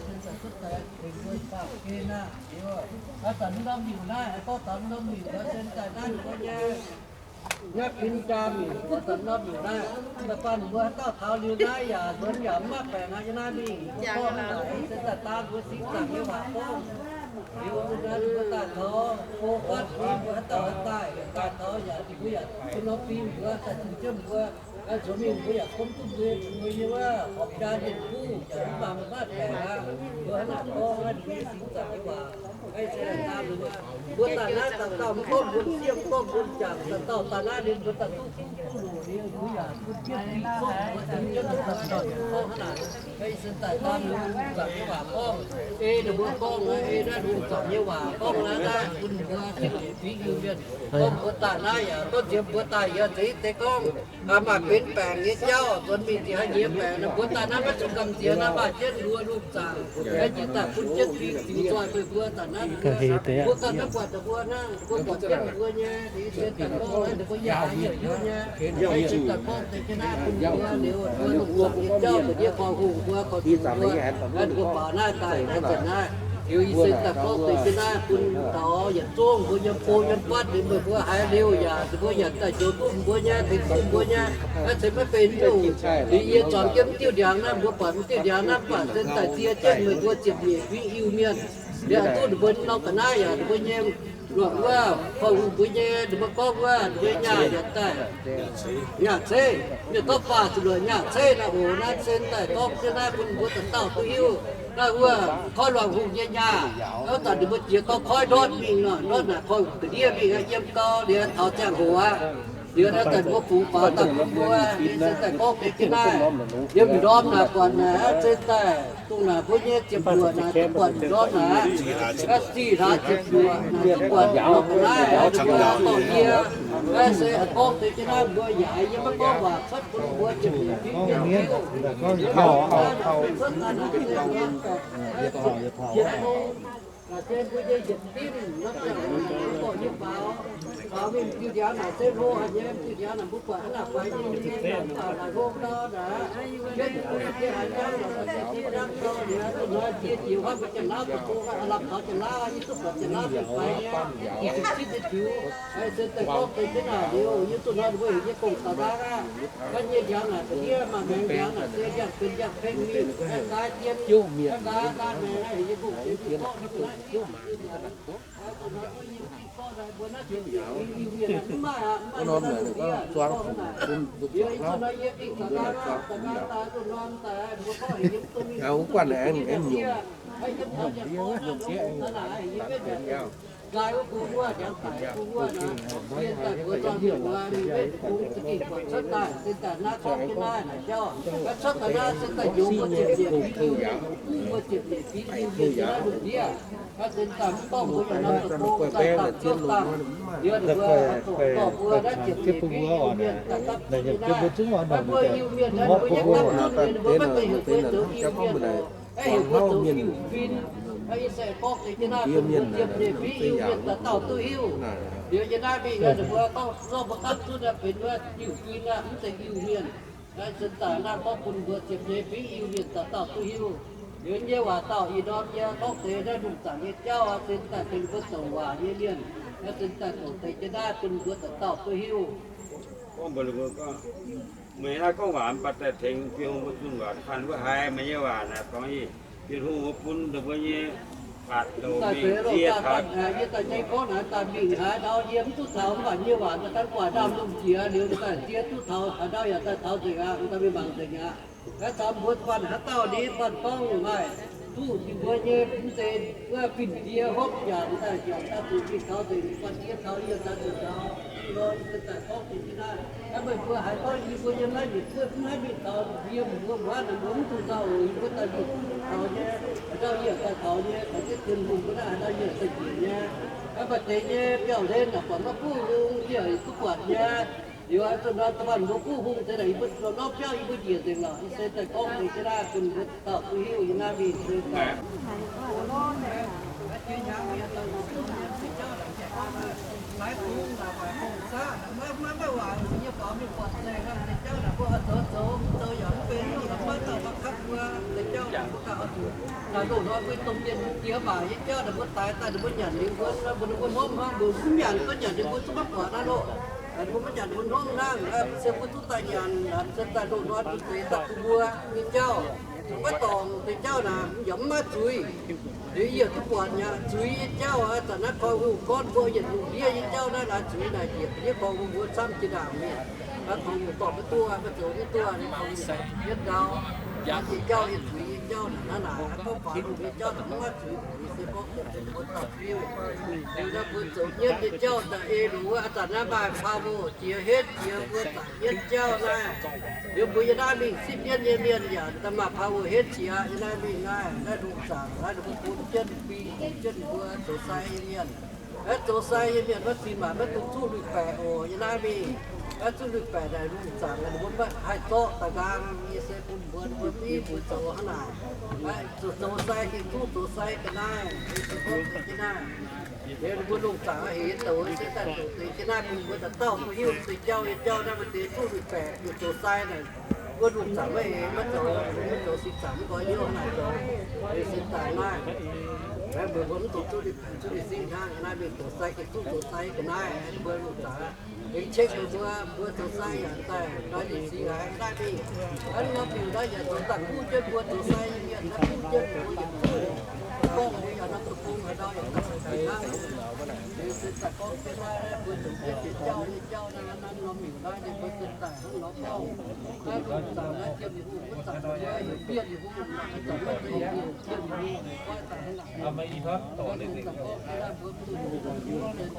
Naaiv zanc mv norm miuc naaiv, gorngv zanc mv norm miuc nor, sen daaih naaiv mbuo nyei, naaiv fin jaa miuc, gorngv zanc mv norm miuc naaiv, da'faanh mbuo haaix dauh taux liuz naaiv yaac nzuonx yaac mv maaih baengc aqv. Yie naaiv mingh mbuo gorngv naaic, sen daaih daan mbuo singx zaangc nyei waac gorngv. Liuz naaiv mbuo daaih taux, go fatv fim mbuo haaix dauh haaix daaih, daaih taux yaac mbuo yaac bun norm fim mbuo daaih zuqc jienv mbuo, zuqc mingh mbuo yaac gomv duqv mbuo, mbuo nyei wuov horpc jaa nyei kuv yaac mv baac mv maaih baengc aqv. Mbuo hnangv naaic gorngv naaiv mbuo nyei singx zaangc nyei waac. Mbuo daaih naaiv dauh dauh mv gorngv mbuo sieqv, mv gorngv mbuo jangc, dauh dauh daaih naaiv liuz mbuo daaih duqv kuv duqv loc liuz, mbuo yaac bun jienv Ging-Sou, mbuo daaih jienv duqv daaih gorngv hnangv naaic. Ei sen daaih daan lungh zaangc nyei waac gorngv, ei ninh mbuo gorngv, ei naaiv lungh zaangc nyei waac gorngv naaiv, naaiv bun mbuo sienx nyeic fingx Iu-Mienh, gorngv mbuo daaih naaiv yaac gorngv nziex mbuo daaih yaac zeiz deix gorngv, maaih benx baengc nyei jauv, nzuonx mingh nziex haaix nyungc baengc, mbuo daaih naaiv maiv zuqc gamh nziex naaiv, maaih jienv mbuo lungh zaangc, jienv daaih bun jienv fingx ziux nzoih meih mbuo daaih naaiv. Mbuo ganh maiv buatc ninh mbuo naaiv, mbuo buatc jienv mbuo nyei, ninh se daaih gorngv naaiv ninh mbuo yaac heuc hiuv nyei, ei se daaih gorngv deix jienv naaiv bun mbuo liuz, mbuo lungh zaangc nyei jauv, da'nyeic korv hungh mbuo, korv zuqc mbuo, naaiv ninh mbuo baaux naaiv daaih naaiv zanc naaiv. Liuz yie se daaih gorngv deix jienv naaiv bun taux yietc zungv mbuo yiem go yiem fatv liuz, meih mbuo haiz liuz yaac ninh mbuo yaac daaih njoux duqv mbuo nyei, tengx duqv mbuo nyei, naaiv ceix maiv benx nyungc. Liuz yie zuangx jienv mv diuh ndiangx naaiv, mbuo buatc mv diuh ndiangx naaiv mv baac se daaih nzie jienv meih mbuo ziepc nyeic fingx Iu-Mienh. Liuz duqv ninh mbuo norm ga'naaiv yaac ninh mbuo nyei luoqc wuov, korv hungh mbuo nyei, ninh mbuo gorngv wuov, ninh mbuo nyaah yaac daaih nyaah ceiv, mienh gorngv faah zuqc luoqc nyaah ceiv naaiv oc. Naaiv se daaih gorngv jienv naaiv bun mbuo dauh dauh duqv hiuv. Naaiv wuov korv luangc hungh nyei nyaah, wuov zanc ninh mbuo jiex gorngv koiv ndortv mingh nor, ndortv naaic korv hungh ga'ndiev mingh aqv, yiem gau liuz taux ziangh hoc aqv. Liuz naaiv daaih mbuo fungx faaux daaih bun mbuo, yie se daaih gorngv deix jienv naaiv, yiem ndorm naaic buatc naaic, se daaih dongh naaic mbuo nyei ziepc luoqc naaic duqv buatc ndorm naaic, zih hlaax ziepc luoqc naaic duqv buatc nor ga'naaiv, mbuo gorngv yie, naaiv se gorngv deix jienv naaiv mbuo yaac yie maiv gorngv waac cuotv bun mbuo ziepc nyeic fingx mienh hiuv. Cuotv daaih naaic se mbuo yietc dimv nor, gorngv nyei faaux, faaux mingh diuh ndiangx naaic se hlo haic nyei, diuh ndiangx naaic mbuo buatc hnangv naaic faix nyei, mv baac naaic hlo gau naaic, jienv mbuo nyei haaix nyangv naaic, jienv nyangv gau liuz, duqv hnoi jiex jiex hnangv mbuo Janx-Laauv deic-bung aqv, lamh taux Janx-Laauv aqv, yie duqv buatc Janx-Laauv mingh faix nyei, ziqc cin nyei tiux. Aeqv, se daaih gorngv deix jienv naaic liuz, yie duqv hnoi ninh mbuo heuc yie gong-daux laangh aqv. Naaiv nyei ndiangx naaic, ga'ndiev maaih maengx ndiangx naaic se ndiangx-benx ndiangx-pengx mingh, naaiv daaih dien, naaiv daaih daaih maengx naaiv heuc yie gong-deix mingh gorngv naaiv Wuov norm naaic, zuangx fungc bun zuqc zuqc hlauv. Wuov guanh aengx, aengx nyungc, nyungc sieqv aengx nyungc dangx benx yauh. Go ging, go ging, mbuo za'gengh horpc mbuo, mbuo za'gengh buatc cuotv daaih, se daaih naaiv gorngv jienv naaiv naaic jauv, cuotv daaih naaiv se daaih youz mbuo ziepc nyeic fingx, mbuo ziepc nyeic fingx, mbuo ziepc nyeic fingx ndiev. Naaiv se daaih mv gorngv mbuo yaac nor deic-bung daaih dangh jienv dangh, liuz ninh mbuo dorh mbuo naaiv ziepc nyeic fingx Iu-Mienh daaih dapv jienv naaiv. Mbuo Iu-Mienh naaiv mbuo nyei dapv duqv ninh mbuo maiv zeiz heuc mbuo zoux Iu-Mienh oc. Aeqv, heuc mbuo zoux diuc fim. Naaiv yie se gorngv deix jienv naaiv bun mbuo ziepc nyeic fingx Iu-Mienh dauh dauh duqv hiuv. Liuz yie naaiv mingh ninh mbuo gorngv zorqv mbuo gapv zunv naaiv benx wuov diuc fim aqv, mv zeiz Iu-Mienh. Naaiv se daaih naaiv gorngv bun mbuo ziepc nyeic fingx Iu-Mienh dauh dauh duqv hiuv. Liuz nyei waac dauh ih ndorm yie gorngv deix naaiv lungh zaangc nyei jauv aqv, se daaih benx mbuo douc waac nyei mienh. Naaiv se daaih douc deix jienv naaiv bun mbuo dauh dauh duqv hiuv. Gorngv mbuox ninh mbuo gorngv, meih naaiv gorngv waac mv baac daaih tengx Bienh Hungh mbuo zunh waac, da'faanh mbuo haiz meih nyei waac naaic, dorngx yie, Bienh Hungh mbuo bun dongh mbuo nyei baatc douc mingh ziex taux. Yie daaih nyei gorngv naaic daaih mingh haaix ndau yie mv duqv taux, mv baac nyei waac daaih gan guaax ndaamv lungh jiex liuz daaih ziex duqv taux, haaix ndau yaac daaih taux nzengc aqv, daaih mingh mangc nzengc aqv. Naaiv caux mbuo guanh haaix dauh ni guanh gorngv maaih duqv mbuo nyei mv zeiz wuov fin-diex hopv yaac daaih yaac daaih zuqc mingh taux nzengc, guanh diex taux yie daaih zuqc taux, yie daaih gorngv deix jienv naaiv. Naaiv meih mbuo haiz gorngv yie mbuo yiem naaiv yietc zungv mv haih mingh taux, yie mbuo mbuo naaic mbuo mv duqv nzauh, yie mbuo daaih mingh taux nyei, haaix ndau yie daaih taux nyei, taux jienv Bienh Hungh mbuo naaiv haaix ndau yie daaih njiec nyei. Naaiv maaih deix nyei biauv-hlen naaic buatc maiv buv hung, yie duqv buatc nyei. Liuz zuqc nor da'faanh mbuo buv hung deix naaic, yie mbuo norm biauv yie mbuo njiec nzengc lorqc. Yie se daaih gorngv deix jienv naaiv bun mbuo dauh duqv hiuv yie naaiv mingh se daaih Mbuo deix jauv naaic mbuo ganh oix zuqc naaic loz-hnoi mbuo domh mienh diex maac nyei jauv naaic mbuo daix daaih ninh mbuo nyanc liuz mbuo, mbuo, ninh mbuo hnomv hnangv, mbuo mv nyanc gorngv nyanc liuz mbuo zungv maiv buatc naaiv loh. Ninh mbuo maiv nyanc ninh mbuo hnomv hnangv, se mbuo zungv daaih nyanc, se daaih loz-hnoi mbuo deix daaih bun mbuo nyei jauv. Maiv dorngc deix jauv naaic yaac mv maaih zuiz. Liuz yie duqv buatc nyei zuiz nyei jauv aqv, zanc naaiv koiv-hungh gorngv mbuo yietc nyungc ndiev nyei jauv naaiv, naaiv zuiz naaic njiec yie koiv-hungh mbuo camv jiex ndaangc mienh. Naaiv koiv-hungh dorh maiv duqv, maiv zoux maiv duqv, naaiv koiv-hungh yietc dauh jiex jauv nyei zuiz nyei jauv naaic, naaiv naaic gorngv faaux lungh nyei jauv naaic mv maaih zuiz, se gorngv mbuo dauh fiuv. Liuz naaiv mbuo zoux nyietv nyei jauv daaih ei longx wuov, zanc naaiv maaih power jiex henv jiex mbuo zanc nyietv jauv naaiv. Liuz mbuo yie naaiv mingh sipv nyietv nyei mienh yaac daaih maaih power henv jiex yie naaiv mingh naaiv, naaiv lungh zaangc naaiv ninh mbuo bun jienv fing, bun jienv mbuo zoux sai nyei mienh. Naaiv zoux sai nyei mienh maiv zinh maanc maiv dungx zuqv lui-baeqc oc. Yie naaiv mingh naaiv zuqv lui-baeqc naaic lungh zaangc ninh mbuo maiv haih zorqv daaih nqaang. Yie se bun mbuo, mbuo mingh mbuo zoux hnangv naaic. Zoux, zoux sai gengh zuqv zoux sai ga'naaiv, yie se gorngv deix jienv naaiv. Liuz ninh mbuo lungh zaangc heix douc se daaih zoux deix jienv naaiv bun mbuo dauh dauh duqv hiuv deix jauv nyei jauv naaiv maaih deix zuqv lui-baeqc, zoux sai naaic. Mbuo lungh zaangc maiv heix maiv zoux, maiv zoux singx zaangc mv nqoi hnyouv naaic zoux, se daaih naaiv. Mbuo mbuo mv dungx zuqv lui-baeqc zuqv lui-singx hnangv. Naaiv mingh zoux sai gengh zuqv zoux sai ga'naaiv, mbuo lungh zaangc aengx check mbuo, mbuo zoux sai yaac daaih nqoi lui-singx haic naaiv mingh. Hnangv norm miuc naaiv yaac zoux daaih kuv jienv mbuo zoux sai nyei mienh naaiv, kuv jienv mbuo yietc zungv gorngv mbuo yaac norm deic-bung haaix ndau yaac daaih hnangv. Liuz se daaih gorngv jienv naaiv mbuo zoux jienv jiex jauv nyei jauv naaiv, hnangv norm miuc naaiv ninh mbuo se daaih hnangv nor gorngv. Naaiv lungh zaangc naaiv jiem hungh wuov zanc mbuo heuc Bienh Hungh, zanc maiv zeiz heuc Bienh Hungh, goiv daaih hnangv naaic. Naaiv lungh zaangc gorngv jienv naaiv mbuo zunh hungh,